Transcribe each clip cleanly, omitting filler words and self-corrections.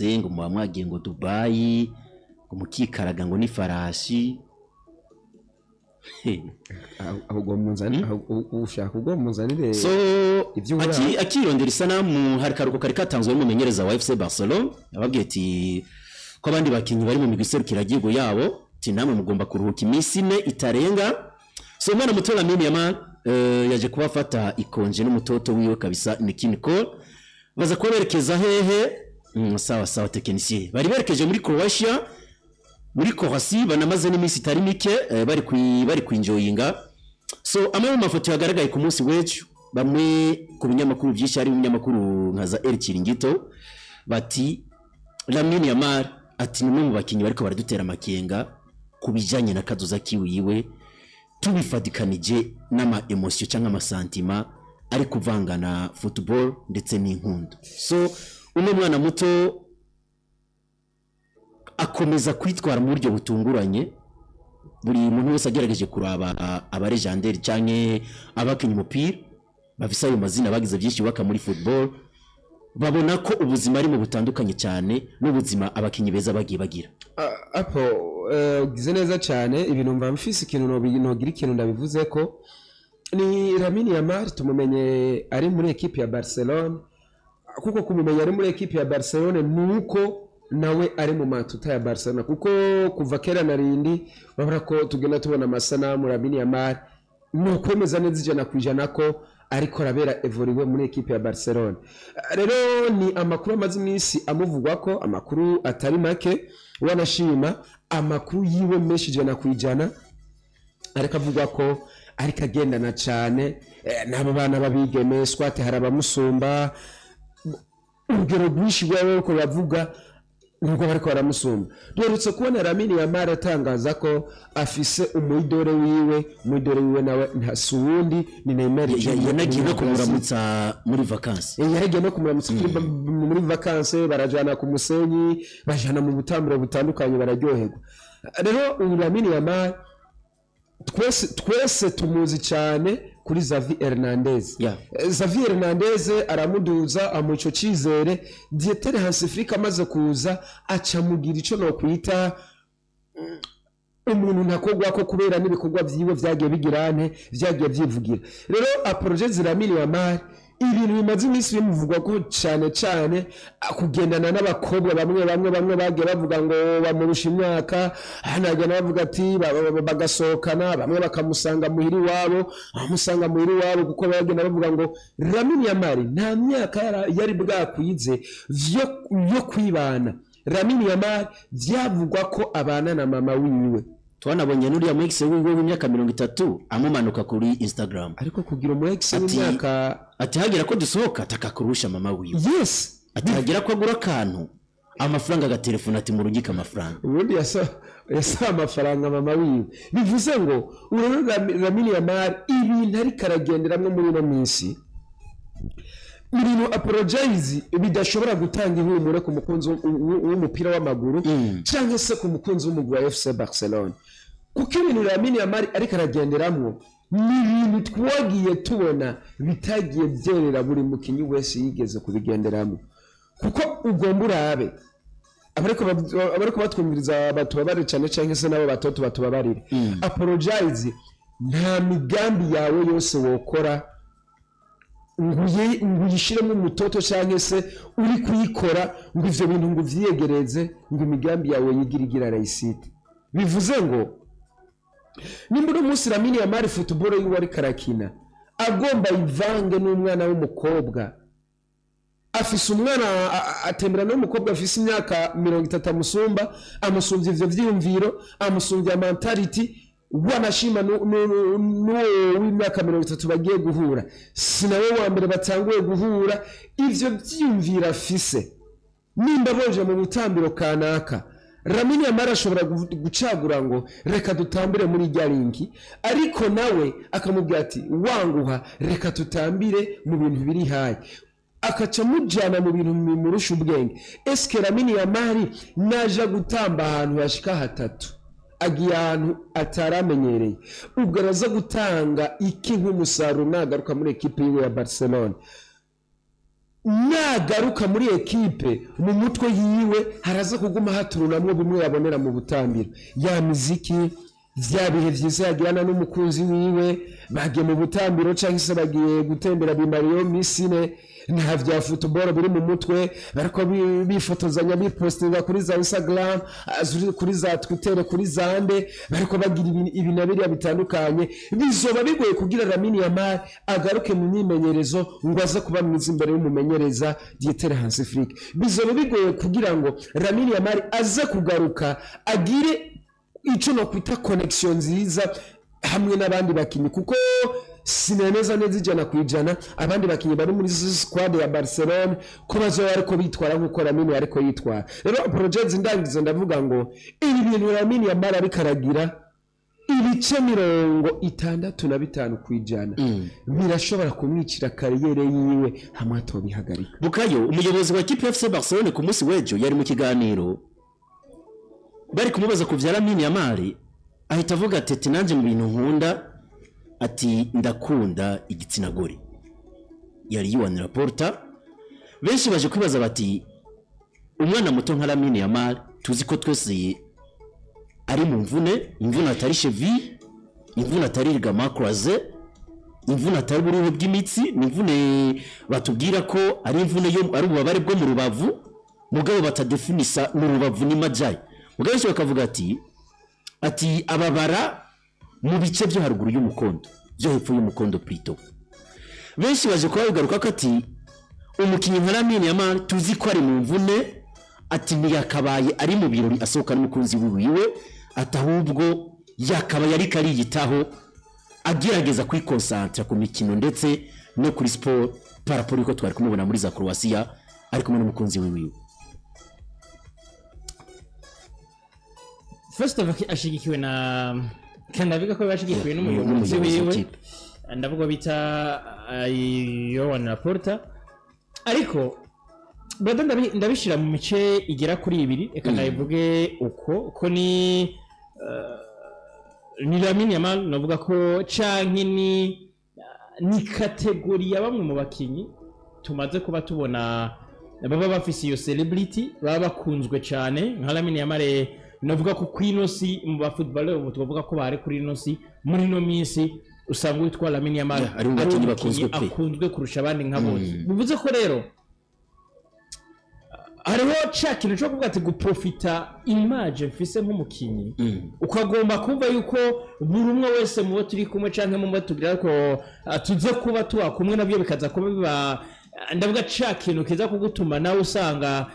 Ngo muba mwagiye ngo Dubayi, ngo mukikaraga ngo n'ifarashi. Ahubwo munzanire, ushaka ubwo munzanire. So Ibyo ubura- akirondera isanamu, hari karuko kari katanzwe n'umumenyereza wa FC Barcelona, ababwiye ati ko abandi bakinnyi bari mu migwi iserukiragihugu yabo, ati namwe mugomba kuruhuka iminsi 4 itarenga. So umwana muto Lamine Yamal yaje kuba afata ikonje n'umutoto wiwe kabisa Nicky Nicole, baza kuba berekeza hehe? Sawa sawa, technicien, bari berekeje muri Croatia, muri Croatie banamaze n'iminsi itari mike bari kwinjoyinga. So amwe mu mafoto yagaragaye ku munsi w'ejo, bamwe ku binyamakuru byinshi, hari ibinyamakuru nka za El Chiringuito, bati Lamine Yamal ati ni umwe mu bakinnyi bariko baradutera amakenga ku bijanye na kazoza kiwiwe, tubifatikanije n'ama émotion cyangwa ama sentiments ari kuvangana football ndetse n'inkundo. So uno mwana muto akomeza kwitwara mu buryo butunguranye. Buri muntu wese agerageje kuraba aba légendaires canke abakinnyi umupira bafise ayo mazina, bagize byinshi bubaka muri football, babona ko ubuzima arimo butandukanye cyane n'ubuzima abakinnyi beza bagiye bagira. Ah, apo ugize neza cyane. Ibintu mva mfise ikintu nogira ikintu ndabivuze ko ni Lamine Yamal, tumumenye ari muri ekipe ya Barcelona, kuko kumumenya ari muri ekipe ya Barcelona nuko nawe ari mu matuta ya Barcelona, kuko kuva kera na rindi urabona ko tugenda tubona amasanamu. Lamine Yamal ni ukwemeza neza 100% ko ariko arabera évoluer muri ekipe ya Barcelona. Rero ni amakuru amaze iminsi amuvugwa ko amakuru atari make, wanashima amakuru yiwe menshi 100%, ariko avugwa ko ariko agendana cyane n'abo bana babigeme, swate hari abamusumba urugero rwinshi rwabo ko bavuga nubwo bariko baramusumba. Duherutse kubona Lamine Yamal atangaza ko afise umu idole wiwe. Umu idole wiwe nawe nta si uwundi, ni Neymar Junior. Yanagiye no kumuramutsa muri vacances. Yaragiye no kumuramutsa muri vacances, barajana ku musenyi, bajana mu butambiro butandukanye, bararyoherwa. Rero uyu Lamine Yamal twese twese tumuzi cyane kuri Xavi Hernandez. Xavi Hernandez aramuduza, amuha ico cizere. Dieter Hansi Flick amaze kuza, aca mugira ico nokwita umuntu ntakogwa ko kubera n'ibikorwa vyiwe vyagiye bigirane, vyagiye vyivugira. Rero approche Lamine Yamal, ibintu bimaze iminsi bimuvugwa ko cyane cyane kugendana n'abakobwa bamwe bamwe bagiye bavuga ngo bamurusha imyaka, hanagenda bavuga ati bagasohokana, bamwe bakamusanga muhira iwabo, bamusanga muhira iwabo, kuko bagenda bavuga ngo Lamine Yamal nta myaka yari bwakwize yo kwibana. Lamine Yamal byavugwa ko abana na mama wiwe. Twanabonye n'uriya mu ex wiwe w'imyaka 30 amumanuka kuri Instagram. Ariko kugira umu ex Ati- w'imyaka Ati hagira ko dusohoka atakakurusha mama wiwe. Ati hagira ko agura akantu, amafaranga, agatelefona ati murungike amafaranga. Ubundi yasaba amafaranga mama wiwe. Bivuze ngo urabona Lamine Yamal ibintu ariko aragenderamwo muri ino minsi ni ibintu apologize bidashobora gutanga ihumure ku mukunzi w'umupira w'amaguru cyangwa se ku mukunzi w'umugwi wa FC Barcelona, kuko ibintu Lamine Yamal ariko aragenderamwo ni ibintu twagiye tubona bitagiye byerera buri mukinnyi wese yigeze kubigenderamo. Kuko ugomba urabe abariko batwumviriza batubabarire cyane, cyangwa se nabo batoto batubabarire, apologize, nta migambi yawe yose wokora ngo uyishiremo umutoto, cyangwa se uri kuyikora ngo ivyo bintu ngo uvyiyegereze, ngo imigambi yawe yigire igira réussite. Bivuze ngo nimba uno munsi Lamine Yamal football yiwe ariko arakina agomba ivange n'umwana w'umukobwa, afise umwana atembera n'umukobwa afise imyaka 30 amusumba, amusumbya ivyo vyiyumviro, amusumbya mentality, wanashima n'uwo w'imyaka 30 bagiye guhura, si nawe wa mbere batanguye guhura. Ivyo vyiyumviro afise, nimba boje mu butambiro kanaka, Lamine Yamal ashobora gucagura ngo reka dutambire muri rya linki, ariko nawe akamubwira ati wanguha, reka tutambire mu bintu biri hayi, akaca amujyana mu bintu bimurusha ubwenge. Eske Lamine Yamal naja gutamba ahantu hashika hatatu, agiye ahantu ataramenyereye, ubwo araza gutanga iki nk'umusaruro nagaruka muri ekipe yiwe ya Barcelona? Nagaruka muri ekipe, mu mutwe yiwe haraza kuguma haturunamwo bimwe yabonera mu butambiro, ya miziki, vya bihe vyiza yagirana n'umukunzi wiwe, bagiye mu butambiro cyangwa se bagiye gutembera, bimariyo misi ine, nta vya football biri mu mutwe, bariko bifotozanya, bipostinga kuri za Instagram, kuri za Twitter, kuri zande, bariko bagira ibi na biriya bitandukanye. Bizoba bigoye kugira Lamine Yamal agaruke mu myimenyerezo ngo aze kuba mwiza imbere y'umumenyereza Dieter Hansi Flick. Bizoba bigoye kugira ngo Lamine Yamal aze kugaruka agire ico no kwita connection nziza hamwe n'abandi bakinyi, kuko sinemeza neza 100% abandi bakinyi bari muri squad ya Barcelona ko bazoba ariko bitwara nk'uko Lamine ariko yitwara. Rero project ndangizo, ndavuga ngo ibi bintu Lamine Yamal ariko aragira, ibice 65% birashobora kumwicira carrière yiwe hamwe atobihagarika. Bukayo, umuyobozi wa ekipe FC Barcelone, ku munsi w'ejo yari mu kiganiro, bari kumubaza ku vya Lamine Yamal, ahita avuga ati nanjye mu bintu nkunda, ati ndakunda igitsina gore. Yari Joan Laporta. Benshi baje kwibaza bati umwana muto nka Lamine Yamal, tuzi ko twese ari mu mvune, imvune atari cheville, imvune atari ligament croisé, imvune atari uburuhe bw'imitsi, ni imvune batubwira ko ari imvune yo ari ububabare bwo mu rubavu, mugabo batadefinisa mu rubavu ni majayi. Mugabo benshi bakavuga ati ababara mu bice byo haruguru y'umukondo, byo hepfo y'umukondo plutôt. Benshi baje kuba bigaruka ko ati umukinnyi nka Lamine Yamal, tuzi ko ari mu mvune, ati ntiyakabaye ari mu birori asohoka n'umukunzi wiwe, ati ahubwo yakabaye ariko ariyitaho, agerageza kwikonsantara ku mikino ndetse no kuri siporo, par rapport yuko twari kumubona muri za Croatia ari kumwe n'umukunzi wiwe. First of all, ashigikiwe na, kandi ndavuga ko bashigikiwe n'umuyobozi n'umuyobozi wiwe w'ikipe. Ndavuga bita Joan Laporta. Ariko brother, ndabishira mu mice igera kuri ibiri. Reka ndabivuge uko ko ni Lamine Yamal, navuga ko canke ni catégorie ya bamwe mu bakinyi tumaze kuba tubona baba bafise iyo celebrity, baba bakunzwe cyane nka Lamine Yamal. Navuga ko kwino si mu ba footballer ubu tuvuga ko bare kuri ino si, muri ino minsi usanga witwa Lamine Yamal Yeah, ari mu bakinyi bakunzwe pe. Akunzwe kurusha abandi nka bose. Bivuze ko rero hariho ca kintu cyo kuvuga ati guprofita image mfise nk'umukinyi, ukagomba kumva yuko buri umwe wese mu bo turi kumwe canke mu bo tugira ko tuze kuba tuba kumwe nabyo, bikaza kuba biba ndavuga ca kintu kiza kugutuma nawe usanga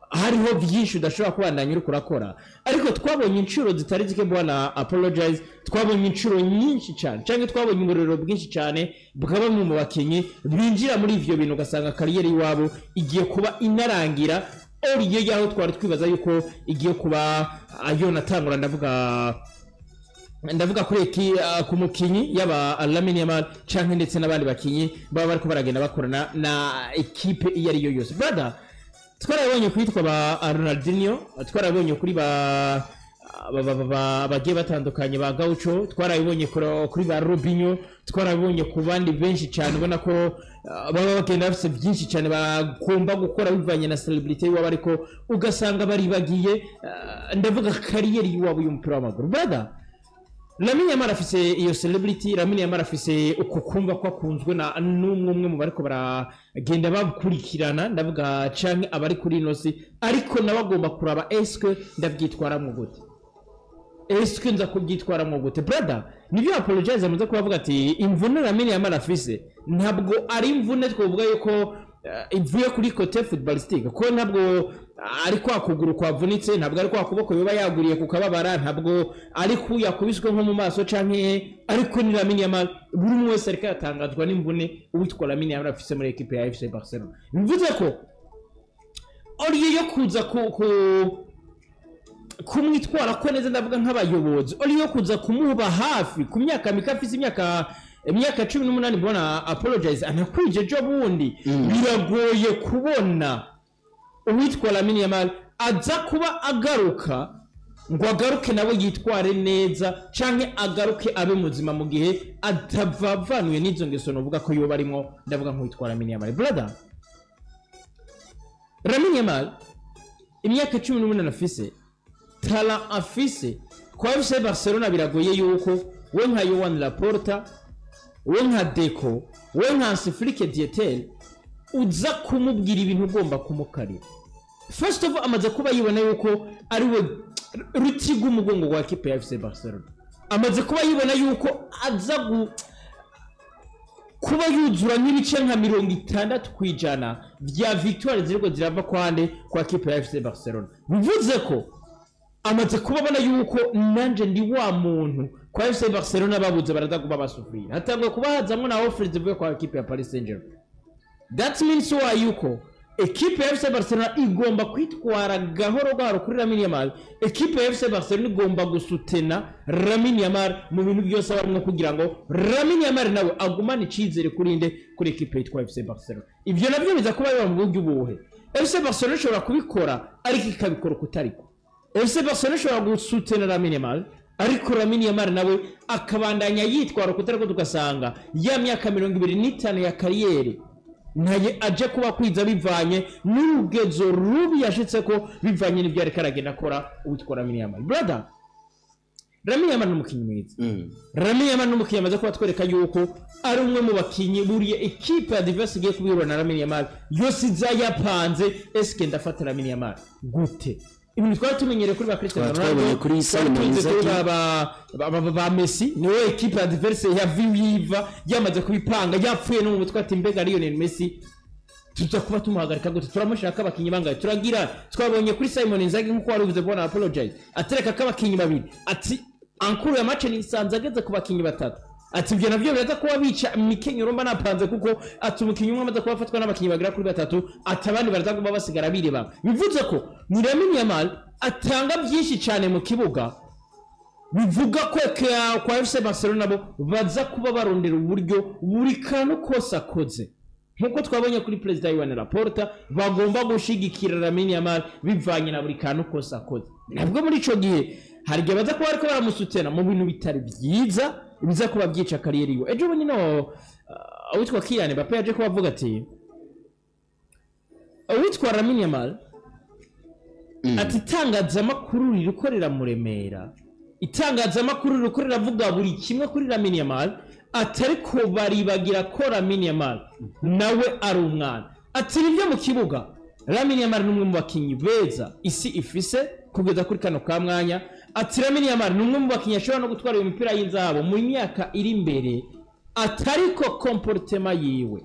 hariho byinshi udashobora kubandanya uriko urakora. Ariko twabonye inshuro zitari zike, bwana Apologize, twabonye inshuro nyinshi cyane canke twabonye uburero bwinshi cyane bwa bamwe mu bakinyi binjira muri ivyo bintu, ugasanga carrière iwabo igiye kuba inarangira oriye yaho twari twibaza yuko igiye kuba yonatangura. Ndavuga kuri eki ku mukinyi yaba Lamine Yamal canke ndetse n'abandi bakinyi baba bariko baragenda bakorana na ekipe iyo ari yo yose. Brother, twarabonye kwitwa ba Ronaldinho, twarabonye kuri ba bagiye batandukanye ba Gaucho, twarabibonye kuri ba Robinho, twarabibonye ku bandi benshi cyane, ubona ko baba bagenda bafise byinshi cyane bagomba gukora bivanye na celebrity iwabo, ariko ugasanga baribagiye ndavuga carrière y'iwabo y'umupira w'amaguru. Brother, Lamine Yamal afise iyo celebrity, Lamine Yamal afise uko kumva ko akunzwe na n'umwe umwe mu bariko baragenda bakurikirana, ndavuga canke abari kuri ino si, ariko nawe agomba kuraba: eske ndavyitwaramwo gute? Eske nza kubyitwaramwo gute? Brother, nivyo Apologize amaze kubavuga ati imvune Lamine Yamal afise ntabwo ari imvune twovuga yuko ivuye kuri côté footballistique, ko ntabwo ari kwa kuguru kwavunitse, ntabwo ari kwa kuboko yoba yaguriye ku kababara, ntabwo ari ku yakubiswe nko mu maso canke, ariko ni Lamine Yamal. Buri umwe wese ariko yatangazwa n'imvune uwitwa Lamine Yamal afise muri equipe ya FC Barcelona. Bivuze ko oriye yo kuza ku kumwitwara ko neza, ndavuga nk'abayobozi, ori yo kuza kumuba hafi ku myaka mike afise, imyaka 18, mbona Apologize anakwije ejo bundi, biragoye kubona uwitwa Lamine Yamal aza kuba agaruka ngo agaruke nawe yitware neza canke agaruke abe muzima mu gihe atavavanuye n'izo ngeso novuga ko yoba arimo. Ndavuga nk'uwitwa Lamine Yamal, brother. Lamine Yamal, imyaka 18 afise, talent afise kwa FC Barcelona, biragoye yuko we nka Joan Laporta, we nka Deco, we nka Hansi Flick Dieter uza kumubwira ibintu ugomba kumukarira. First of all, amaze kuba yibona yuko ari we ruti rw'umugongo wa ekipe ya FC Barcelona. Amaze kuba yibona yuko aza kuba yuzura nk'ibice nka 60% bya victoire ziriko zirava kwande kwa ekipe ya FC Barcelona. Bivuze ko amaze kuba abona yuko nanje ndi wa muntu kwa FC Barcelona babuze baraza kuba basufrira. Hatangwa kuba hazamwo na offre zivuye kwa ekipe ya Paris Saint-Germain. That means why yuko ekipe ya FC Barcelona igomba kwitwara gahoro gahoro kuri Lamine Yamal. Ekipe ya FC Barcelona igomba gusutena Lamine Yamal mu bintu byose abarimo, kugira ngo Lamine Yamal nawe agumane icizere kuri nde? Kuri ekipe yitwa FC Barcelona. Ibyo nabyo biza kuba biba mu buryo ubuhe? FC Barcelona ishobora kubikora, ariko ikabikora ukutariko. FC Barcelona ishobora gusutena Lamine Yamal, ariko Lamine Yamal nawe akabandanya yitwara ukutariko, tugasanga ya myaka 25 ya carrière ntaye aje kuba kwiza, bivanye n'urugezo rubi yashitse ko, bivanye n'ibyo ariko aragenda akora uwitwa Lamine Yamal. Brother, Lamine Yamal ni umukinnyi mwiza. Lamine Yamal ni umukinnyi amaze kuba atwereka yuko ari umwe mu bakinnyi buriye ekipe adverse igiye kubihura na Lamine Yamal yose iza yapanze: eske ndafata Lamine Yamal gute? Ibintu twari tumenyereye kuri ba Cristiano Twari twabonye kuri twari Simon tuzi kuri Inzaghi. ba Messi, niwe ekipe adverse ya viva yamaze kubipanga, yapfuye no mu mutwe ati: "Mbega Lionel Messi tuza kuba tumuhagarika gute? Turamushaka abakinnyi bangahe?" Turagira twabonye kuri Simon Inzaghi, nkuko wari ubivuze bona apologize, atereka ko abakinnyi babiri, ati ankuru ya match nisanze ageze ku bakinnyi batatu, ati ibyo nabyo biraza kuba bica imikenyero mba napanze, kuko ati umukinnyi umwe amaze kuba afatwa n'abakinnyi bagera kuri batatu, ati abandi baraza kuba basigara bireba. Bivuze ko ni Lamine Yamal atanga byinshi cyane mu kibuga, bivuga ko kwa FC Barcelona nabo baza kuba barondera uburyo buri kantu kose akoze, nkuko twabonye kuri perezida Joan Laporta, bagomba gushigikira Lamine Yamal bivanye na buri kantu kose akoze. Nabwo muri ico gihe hari igihe baza kuba bariko baramusutena mu bintu bitari byiza, biza kuba byica carrière yiwe. Ejo bundi no uwitwa Kylian Mbappe yaje kuba avuga ati uwitwa Lamine Yamal, ati itangazamakuru ririko riramuremera, itangazamakuru ririko riravuga buri kimwe kuri Lamine Yamal, ati ariko baribagira ko Lamine Yamal nawe ari umwana. Ati nibyo, mu kibuga Lamine Yamal ni umwe mu bakinnyi beza isi ifise kugeza kuri kano ka mwanya. Ati Lamine Yamal ni umwe mu bakinnyi ashobora no gutwara iyo mipira y'inzahabu mu myaka iri imbere. Atariko comportement yiwe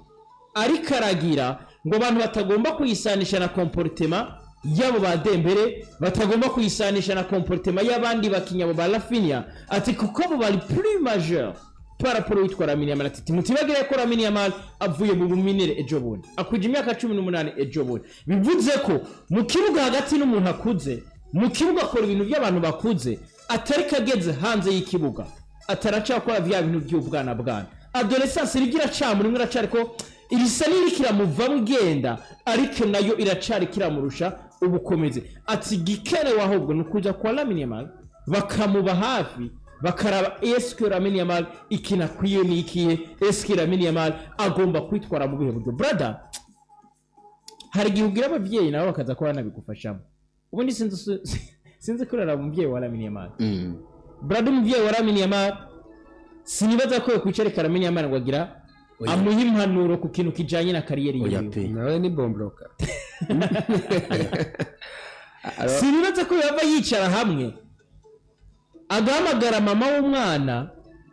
ariko aragira ngo abantu batagomba kuyisanisha na comportement yabo ba Dembele, batagomba kuyisanisha na comportement y'abandi bakinnyi abo ba Raphinha, ati kuko bo bari plus majeur par rapport witwa Lamine Yamal. Ati mutibagire ko Lamine Yamal avuye mu buminere ejo bundi, akwije imyaka 18 ejo bundi. Bivuze ko mu kibuga hagati n'umuntu akuze, mu kibuga akora ibintu by'abantu bakuze, atari kageze hanze y'ikibuga ataracakora vya bintu by'ubwana bwana adolescence. Iribyo iracamura iracari ko irisa n'iriko iramuvamo igenda, ariko nayo iracari kiramurusha ubukomezi. Ati gikenewe ahubwo ni ukuja kwa Lamine Yamal bakamuba hafi, bakaraba eske Lamine Yamal ikintu akwiye ni ikihe, eske Lamine Yamal agomba kwitwara mu bihe buryo. Brother, hari igihe ubwira ababyeyi nabo bakaza kuba banabigufashamo. Ubundi sinzi kurara umubyeyi wa Lamine Yamal. Brother, umubyeyi wa Lamine Yamal sinibaza ko yakwicarika Lamine Yamal ngo agira Oya. amuhe impanuro ku kintu kijanye na carrière Oya yiwe. pe. Nawe ni bombroka. Sinibaza ko yava yicara hamwe agahamagara mama w'umwana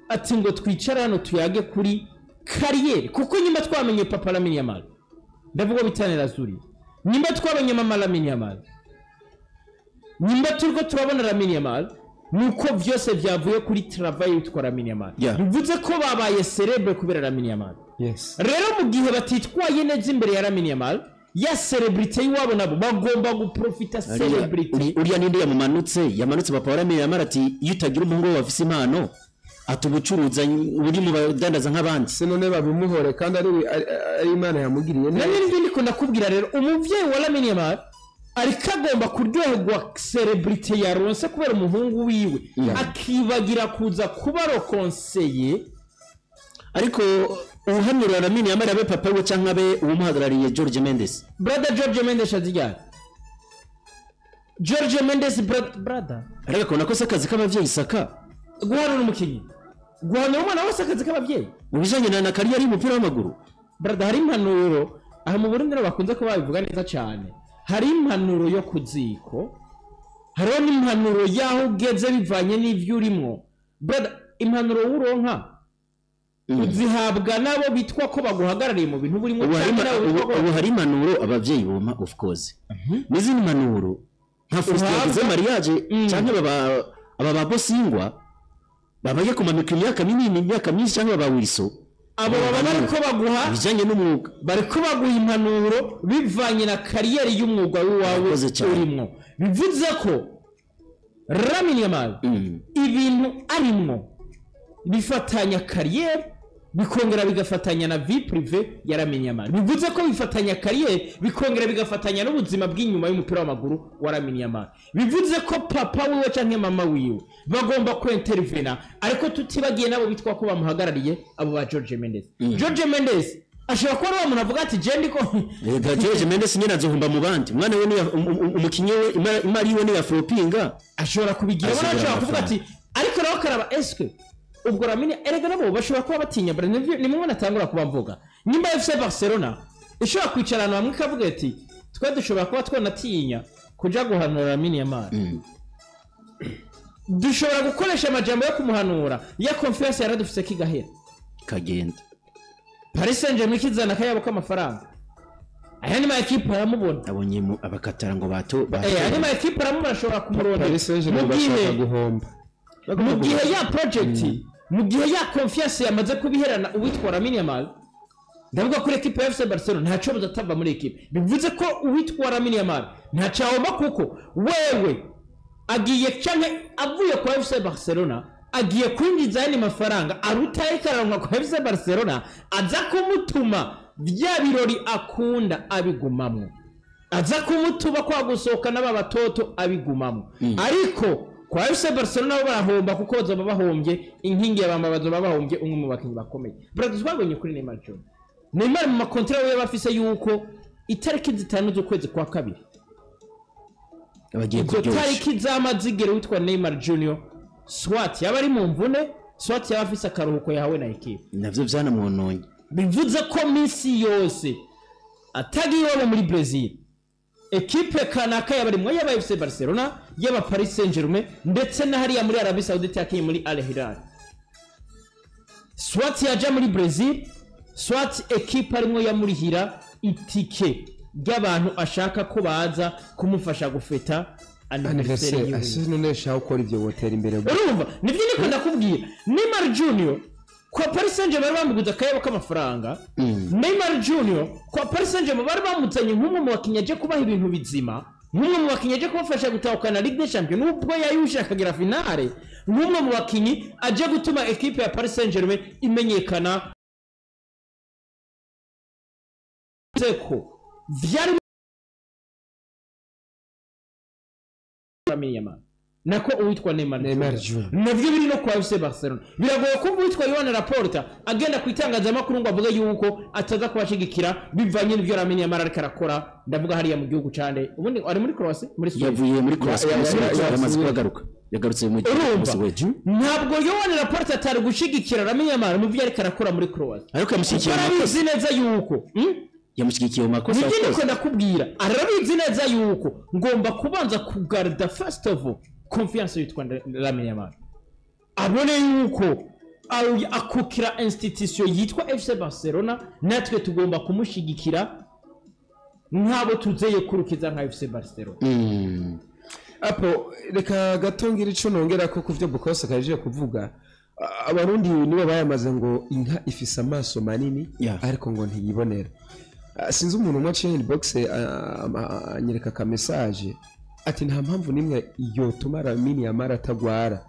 ati ngo twicare hano tuyage kuri carrière, kuko nyuma twamenye papa Lamine Yamal, ndavuga bitanira zuri, nyuma twabonye mama Lamine Yamal, nyuma turiko turabona Lamine Yamal, nuko vyose vyavuye kuri travail witwa Lamine Yamal. Bivuze ko babaye célèbre kubera Lamine Yamal. Rero mu gihe batitwaye neza imbere ya Lamine Yamal, ya célébrité y'iwabo, nabo bagomba guprofita célébrité. Uriya ninde yamumanutse, yamanutse papa wa Lamine Yamal, ati iyo utagira umuhungu wawe afise impano, ati ubucuruza uri mu badandaza nk'abandi. Se none babimuhore kandi ari Imana yamugiriye neza? Nanjye nibyo ndiko ndakubwira. Rero umuvyeyi wa Lamine Yamal ariko agomba kuryoherwa célébrité yaronse kubera umuhungu wiwe, akibagira kuza kuba le conseiller. Ariko Uhanura Lamine Yamal abe papa we canke abe uwumuhagarariye George Mendes. Brother, George Mendes azijyana George Mendes, brother. Ariko akabona ko se akazi k'abavyeyi saka Guhanura umukinnyi, guhanura umwana wese, akazi k'ababyeyi. Mu bijanye na carrière y'umupira w'amaguru. Brother, hari impanuro aha mu Burundi rero bakunze kuba babivuga neza cyane. Hari impanuro yo ku ziko, hariho n'impanuro y'aho ugeze bivanye n'ibyo urimo. Brother, impanuro w'uronka uzihabwa n'abo bitwa ko baguhagarariye mu bintu burimo Ubu hari cyangwa n'abo bitwa ko ubu hari impanuro abavyeyi bompa, of course, n'izindi mpanuro nka Faustin Uhabwa- yagize mariage canke baba aba ba Bosingwa babaye kumamika imyaka minini, imyaka myinshi, cyangwa ba Wilson. Abo baba bariko baguha ibijanye n'umwuga. Bariko baguha impanuro bivanye na carrière y'umwuga w'iwawe Urakoze cyane. urimwo. Bivuze ko Lamine Yamal ibintu arimwo bifatanya carrière, bikongera bigafatanya na vie privée ya Lamine Yamal. Bivuze ko bifatanya carrière, bikongera bigafatanya n'ubuzima bw'inyuma y'umupira w'amaguru wa Lamine Yamal. Bivuze ko papa wiwe canke mama wiwe bagomba kwintervena, ariko tutibagiye nabo bitwa ko bamuhagarariye, abo ba George Mendes. George Mendes ashobora kuba ari wa muntu avuga ati je ndiko Rega George Mendes nyine azohomba mu bandi, umwana we niya umukinyi we imari yiwe niya flopinga. Ashobora kubigira Asigara ashobora kuvuga amafaranga. ati ariko nawe akaraba eske ubwo Lamine, erega nabo bashobora kuba batinya bra. Ni mwe natangura kuba mvuga, nimba FC Barcelona ishobora kwicara ahantu hamwe ikavuga ati twe dushobora kuba twanatinya kuja guhanura Lamine Yamal, dushobora gukoresha amajambo yo kumuhanura ya confiance yaradufise kigahera. Kagenda. Paris Saint-Germain ikizana akayabo k'amafaranga, aya ni ma ekipe aramubona. Abonye abakatara ngo bato Aya ni ma ekipe aramubona, ashobora kumurondera. Paris Saint-Germain Mu gihe bashaka guhomba. Mu gihe ya project, mu gihe ya confiance yamaze kubiherana uwitwa Lamine Yamal, ndavuga kuri ekipe ya FC Barcelona, ntaco buzatava muri ekipe. Bivuze ko uwitwa Lamine Yamal ntaco ahomba, kuko wewe agiye canke avuye kwa FC Barcelona agiye kwinjiza ayandi mafaranga aruta ariko araronka kwa FC Barcelona, aza kumutuma bya birori akunda abigumamwo, aza kumutuma kwa gusohoka n'aba batoto abigumamwo. Ariko kwa FC Barcelona bo barahomba, kuko bazoba bahombye inkingi ya bamba, bazoba bahombye umwe mu bakinnyi bakomeye. Brother, twabonye kuri Neymar Jr. Neymar mu makontra we bafise yuko itariki 5 z'ukwezi kwa kabiri bagiye izo kuryoshya. tariki zama zigera witwa Neymar Jr. swat yaba ari mu mvune, swat yaba afise akaruhuko yahawe na ekipe. Navyo vyanamwononye. Bivuze ko minsi yose atagiye iwabo muri Brazil, ekipe kanaka yaba arimwo, yaba FC Barcelona, yaba Paris Saint Germain, ndetse na hariya muri Arabie Saoudite yakinye muri Al Hilal, swat yaja muri Brazil, swat ekipe arimwo yamurihira itike ry'abantu ashaka ko baza kumufasha gufeta anniversaire Anniversaire. yiwe. Ase none shaka gukora ivyo wotera imbere gute? Urumva nibyo niko ndakubwira. Neymar Junior kwa Paris Saint-Germain bari bamuguze akayabo k'amafaranga. Neymar Junior kwa Paris Saint-Germain bari bamuzanye nk'umwe mu bakinnyi aje kubaha ibintu bizima, nk'umwe mu bakinnyi aje kubafasha gutahukana Ligue des Champions nubwo yayuje akagera finale, nk'umwe mu bakinnyi aje gutuma ekipe ya Paris Saint-Germain imenyekana ko vyari Lamine Yamal, nako uwitwa Neymar. Neymar Jr. Navyo biri no kwa FC Barcelona. Biragoye kumva uwitwa Joan Laporta agenda ku itangazamakuru ngo avuge yuko ataza kubashigikira bivanye n'ibyo Lamine Yamal ariko arakora. Ndavuga hariya mu gihugu cyane, ubundi ari muri Croatia, muri Spain. Yavuye muri Croatia ku munsi w'ejo, yaramaze kuhagaruka, yagarutse mu gihugu ku munsi Urumva w'ejo. ntabwo Joan Laporta atari gushigikira Lamine Yamal mu byo ariko arakora muri Croatia. Ariko yamushyigikiye mu makosa. Arabizi neza yuko Yamushyigikiye mu makosa. Nibyo Of niko course. ndakubwira, arabizi neza yuko ngomba kubanza kugarda first of all confiance yitwa Lamine Yamal, abone yuko akukira institution yitwa FC Barcelona, natwe tugomba kumushigikira nk'abo tuzeye kurukiza nka FC Barcelona. Apo reka gato ngira ico nongera ko kuvyo Bukosa kaje kuvuga. Abarundi nibo bayamaze ngo inka ifise amaso manini ariko ngo ntiyibonera. Sinzi umuntu umwe aciye inbox anyereka ka message ati nta mpamvu nimwe yotuma Lamine Yamal atagwara,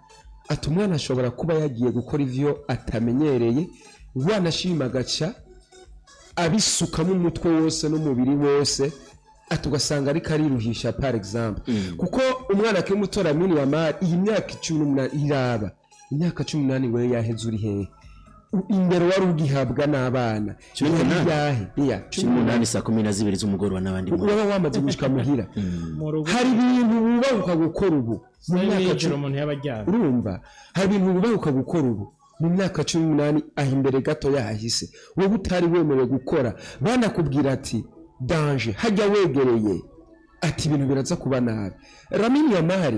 ati umwana ashobora kuba yagiye gukora ivyo atamenyereye, wanashima agaca abisukamo umutwe wose n'umubiri wose, ati ugasanga ariko ariruhisha par exemple, kuko umwana akiri muto Lamine Yamal iyi myaka 18 iraba imyaka 18 ngo yaheze uri hehe? Imbere wari ugihabwa n'abana. 18. Yahe iya. 18 saa 12 z'umugoroba n'abandi mu Uraba wamaze gushika muhira. Mu rugo. Hari ibintu wubahuka gukora ubu mu myaka nijoro 10 umuntu yaba aryamye. Urumva, hari ibintu wubahuka gukora ubu mu myaka 18 aho imbere gato yahahise wowe utari wemerewe gukora, banakubwira ati danger, hajya wegereye, ati ibintu biraza kuba nabi. Lamine Yamal,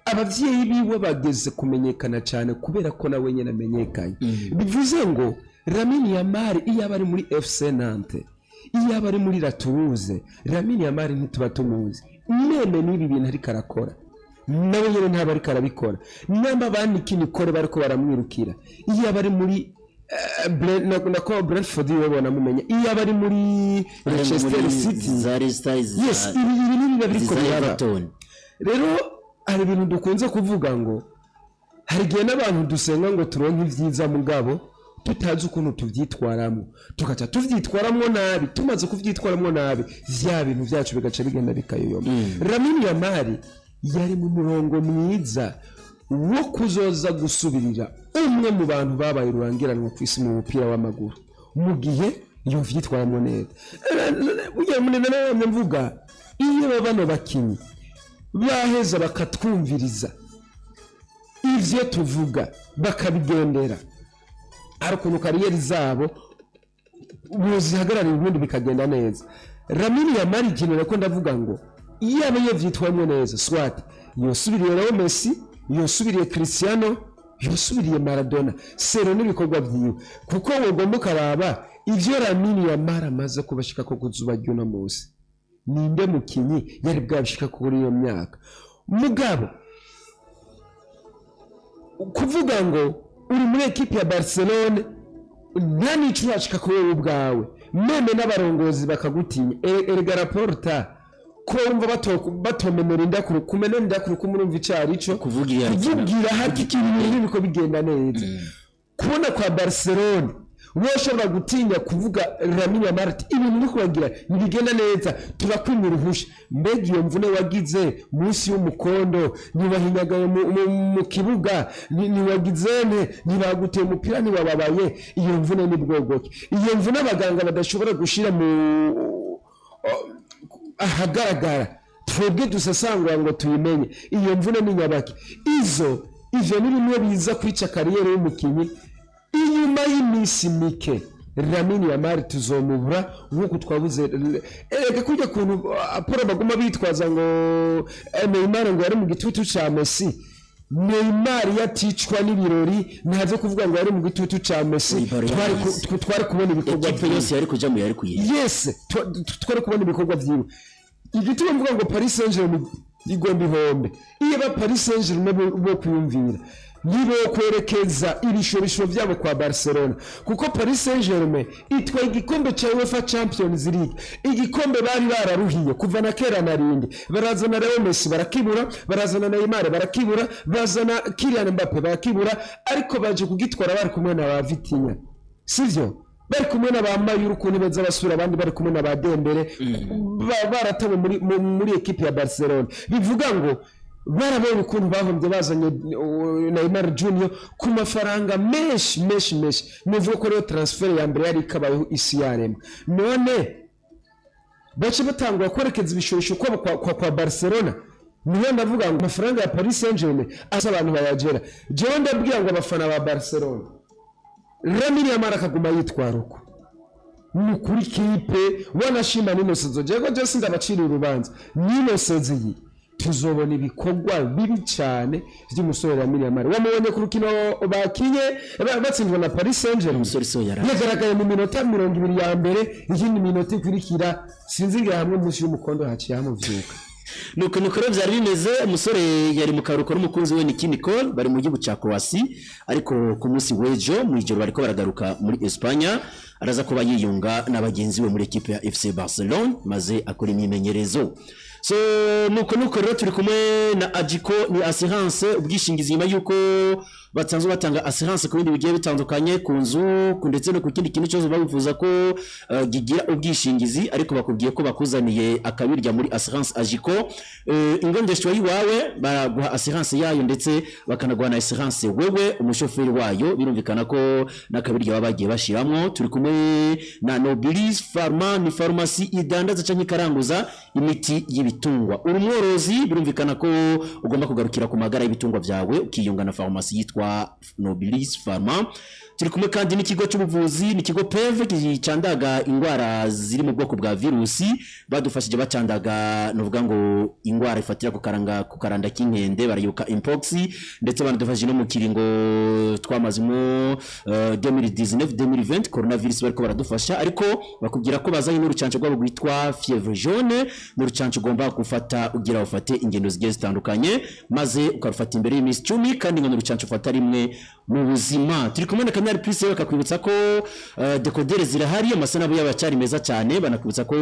abavyeyi biwe bageze kumenyekana cyane kubera ko nawe nyine amenyekanye. Bivuze ngo Lamine Yamal iyo aba ari muri FC Nantes, iyo aba ari muri La Toulouse, Lamine Yamal ntituba tumuzi. Même n'ibi bintu ariko arakora, nawe nyine ntabwo ariko arabikora. Namba ba Nicki Nicole bariko baramwirukira, iyo aba ari muri nako Brentford iwe bonamumenya, iyo aba ari muri Leicester City. Za Leicester. Yes, ibi nibiba biriko za biraba. Everton. Rero hari ibintu dukunze kuvuga ngo hari igihe n'abantu dusenga ngo turonke ibyiza, mugabo tutazi ukuntu tubyitwaramo, tugaca tubyitwaramo nabi. Tumaze kubyitwaramo nabi, vya bintu byacu bigaca bigenda bikayoyoma. Lamine Yamal yari mu murongo mwiza wo kuzoza gusubirira umwe mu bantu babaye rurangiranwa ku isi mu mupira w'amaguru mu gihe yovyitwaramo neza. Burya munene namwe mvuga, iyo bano bakinyi baheza bakatwumviriza ivyo tuvuga, bakabigendera, hari ukuntu carrière zabo bozihagararira ubundi bikagenda neza. Lamine Yamal, ikintu ko ndavuga ngo iyaba yavyitwayemo neza, soit yosubiriye Leo Messi, yosubiriye Cristiano, yosubiriye Maradona sero n'ibikorwa vyiwe, kuko wogomba ukaraba ivyo Lamine Yamal amaze kubashika ko kuzuba ry'uno munsi, ninde mukinyi yari bwabishika kuri iyo myaka? Mugabo kuvuga ngo uri muri ekipi ya Barcelone, nta n'icyo urashika kuri wowe ubwawe, même n'abarongozi bakagutinya. Erega Laporta ko wumva batomenera indakuru, kumenera indakuru kumurumva icyo ari cyo. Kuvugira. Kuvugira hati ibintu biriko bigenda neza, kubona kwa Barcelone wowe ushobora gutinya kuvuga Lamine Yamal ati ibintu uri kubagira ntibigenda neza, turakwimira uruhusha. Mbega iyo mvune wagize munsi y'umukondo, ntiwahinyagaye mu kibuga, ntiwagizene, ntibaguteye umupira, ntiwababaye, iyo mvune ni bwogoke? Iyo mvune abaganga badashobora gushira mu ahagaragara, twebwe dusesangura ngo tuyimenye, iyo mvune ni nyabaki? Izo ivyo ni bimwe biza kwica carrière y'umukinyi. Inyuma y'iminsi mike Lamine Yamal tuzomubura nk'uko twabuze. Erega kurya kuntu Paul baguma bitwaza ngo Neymar ngo yari mu gitutu ca Messi, Neymar yaticwa n'ibirori, ntavyo kuvuga ngo yari mu gitutu ca Messi. Ibaro yarayize. Twari kubona ibikorwa Ekipe vyiwe. yose yari kujamo yari kuyiha. Yes, twari kubona ibikorwa vyiwe. Igituma mvuga ngo Paris Saint-Germain igomba ihombe, iyo ba Paris Saint-Germain bo kwiyumvira nibo kwerekeza ibishobisho byabo kwa Barcelona, kuko Paris Saint-Germain itwaye igikombe cya UEFA Champions League, igikombe bari bararuhiye kuva na kera na rindi. Barazana Leo Messi barakibura, barazana Neymar barakibura, bazana Kylian Mbappe barakibura, ariko baje kugitwara bari kumwe na ba Vitinha, sivyo? Bari kumwe na ba Mayuru ku ntebe z'abasura, abandi bari kumwe na ba Dembele, baratawe muri ekipe ya Barcelona. Bivuga ngo barabonye ukuntu bahombye bazanye Neymar Junior ku mafaranga menshi menshi menshi. Nuvuga ko rero transfer ya mbere yari ikabayeho isi yaremwa, none bace batangura kwerekeza ibishusho kwabo kwa Barcelona. Niyo ndavuga ngo amafaranga ya Paris Saint-Germain asa abantu bayagera. Jewe ndabwira ngo abafana ba Barcelona, Lamine Yamal akaguma yitwara uko, ni kuri kipe wanashima nino saison, jewe je sindabacira urubanza, nino saison iyi tuzobona ibikorwa bibi cyane by'umusore Lamine Yamal. Wamubonye ku rukino bakinye batsindwa na Paris Saint-Germain. Umusore so yari Yagaragaye mu minota 20 ya mbere, iyindi minota ikurikira sinzingira hamwe munsi y'umukondo haciye hamuvyuka. Nuko rero byari bimeze. Umusore yari mu karuhuko n'umukunzi we Nicki Nicole, bari mu gihugu cya Croatie, ariko ku munsi w'ejo mu ijoro bariko baragaruka muri Espanya. Araza kuba yiyunga na bagenzi be muri ekipe ya FC Barcelone maze akora imyimenyerezo. So nuko rero turi kumwe na Ajico, ni assurance, ubwishingizi, nyuma yuko Basanzwe batanga assurance ku bindi bigiye bitandukanye, ku nzu, ndetse no ku kindi kintu cyose babifuza ko gigira ubwishingizi. Ariko bakubwiye ko bakuzaniye akabirya muri assurance Ajico. Ingendeshwa yiwawe baraguha assurance yayo, ndetse bakanaguha na assurance wewe umushoferi wayo. Birumvikana ko n'akabirya baba bagiye bashiramwo. Turi kumwe na Nobilis Pharma, ni farumasi idandaza canke ikaranguza imiti y'ibitungwa. Uri umworozi, birumvikana ko ugomba kugarukira ku magara y'ibitungwa byawe, ukiyunga na farumasi yitwa Nobilis Pharma. Turi kumwe kandi n'ikigo cy'ubuvuzi, ni ikigo PEV gicandaga indwara ziri mu bwoko bwa virusi. Badufashije bacandaga, nuvuga ngo indwara ifatira ku karanga, ku karanda k'inkende, barayibuka mpox, ndetse banadufashije no mu kiringo twamazemo 2019 2020 coronavirus, bariko baradufasha. Ariko bakubwira ko bazanye n'urucanco rwabo rwitwa fièvre jaune, n'urucanco ugomba gufata ugira ufate ingendo zigiye zitandukanye, maze ukarufata imbere y'iminsi 10, kandi ngo n'urucanco ufata rimwe mu buzima. Turi kumwe na Canal Plus, bakakwibutsa ko décodeur zirahari, amasanamu yabo acyari meza cyane. Banakwibutsa ko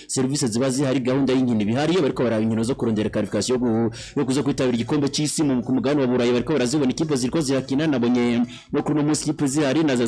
serivisi ziba zihari, gahunda y'inkino ibihari, bariko baraba inkino zo kurondera qualification yo kuza kwitabira igikombe cy'isi ku mugabane wa Burayi. Bariko barazibona, ikipe ziriko zirakina. Nabonye no kuri uno munsi ikipe zihari na za